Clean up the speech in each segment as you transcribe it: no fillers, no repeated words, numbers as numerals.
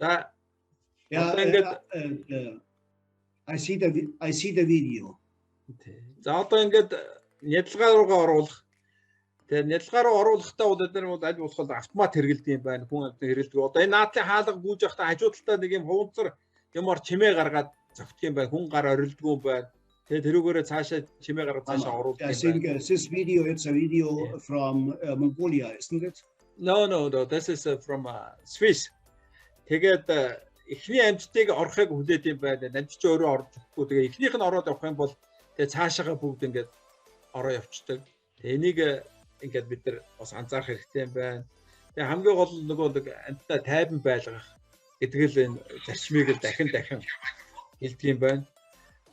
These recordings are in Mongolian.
За Yeah, одоо ингээд I see the video. За, одоо ингээд нядалгаа руугаа оруулах. Тэгээ нядалгаа руу оруулахдаа бол бид нар бол аль болох автомат хэрэглэдэг юм байна. Хүн амьтан хэрэглэдэг. Одоо энэ наадлын хаалга гүйж явахдаа хажуу талдаа нэг юм хуванцар юмар чимээ гаргаад зогтох юм байна. Хүн гар орилдгүй юм байна. Тэгээ тэрүүгээрээ цаашаа чимээ гаргаад цаашаа оруулдаг I юм think байна. This video, it's a video from Mongolia, isn't it? No. This is from Swiss. Тэгээд эхний амьтдыг орохыг хүлээд юм байна. Амьд чи өөрөө орж өгөхгүй. Тэгээ эхнийх нь ороод явах юм бол тэгээ цаашаага бүгд ингээд ороо явцдаг. Тэгээ энийг ингээд бид нар бас анзаарах хэрэгтэй юм байна. Тэгээ хамгийн гол нь нөгөө нэг амьтдаа тайван байлгах гэдэг л энэ зарчмыг л дахин дахин хэлдэг юм байна.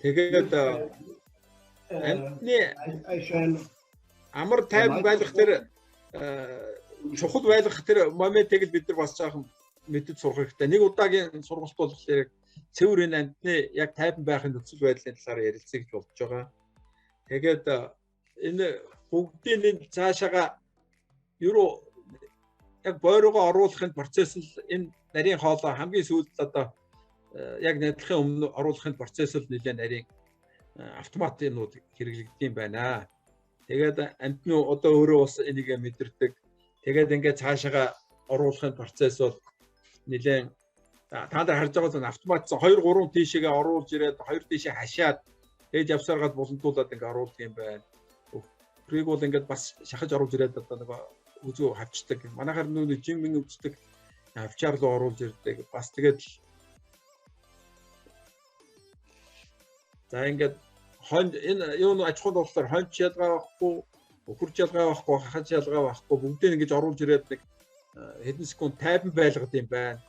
Тэгээд амьтны I shall амар тайван байлгах тэр чухал байлгах тэр моментыг л бид нар бас жаахан мэдэж сурах хэрэгтэй. Нэг удаагийн сургалт бол яг цэвэр энэ амьтны яг тайван байхын нөхцөл байдлын талаар ярилцъя гэж бодож байгаа. Тэгээд энэ бүгдийн энэ цаашаага ерөө яг бойрогоо оруулахын процесс нь энэ нарийн хоолой хамгийн сүүлд одоо яг нядлахын өмнө оруулахын процесс л нэлээд нарийн автомат юмнууд хэрэглэгддэг юм байна. Тэгээд амьтны одоо өөрөө бас энийг мэдэрдэг. Тэгээд ингээд цаашаага оруулахын процесс бол нэлээд та нар харж байгаа зүйл автомат 2 3 тийшээгээ оруулж ирээд хоёр тийшээ хашаад тэгж явсараад булантуулаад ингээд оруулдаг юм байна. Өхрийг бол ингээд бас шахаж оруулж ирээд одоо нэг үзүү хавчдаг. Манайхаар нүүн жим мэн үздэг хавчаар руу оруулж ирдэг. Бас тэгээд л за ингээд хонь энэ юу аж ахуйн болохоор хоньч ялгаа байхгүй, өхөрч ялгаа байхгүй, хахаж ялгаа байхгүй, бүгдийг ингэж оруулж ирээд нэг хэдэн секунд тайван байлгад юм байна.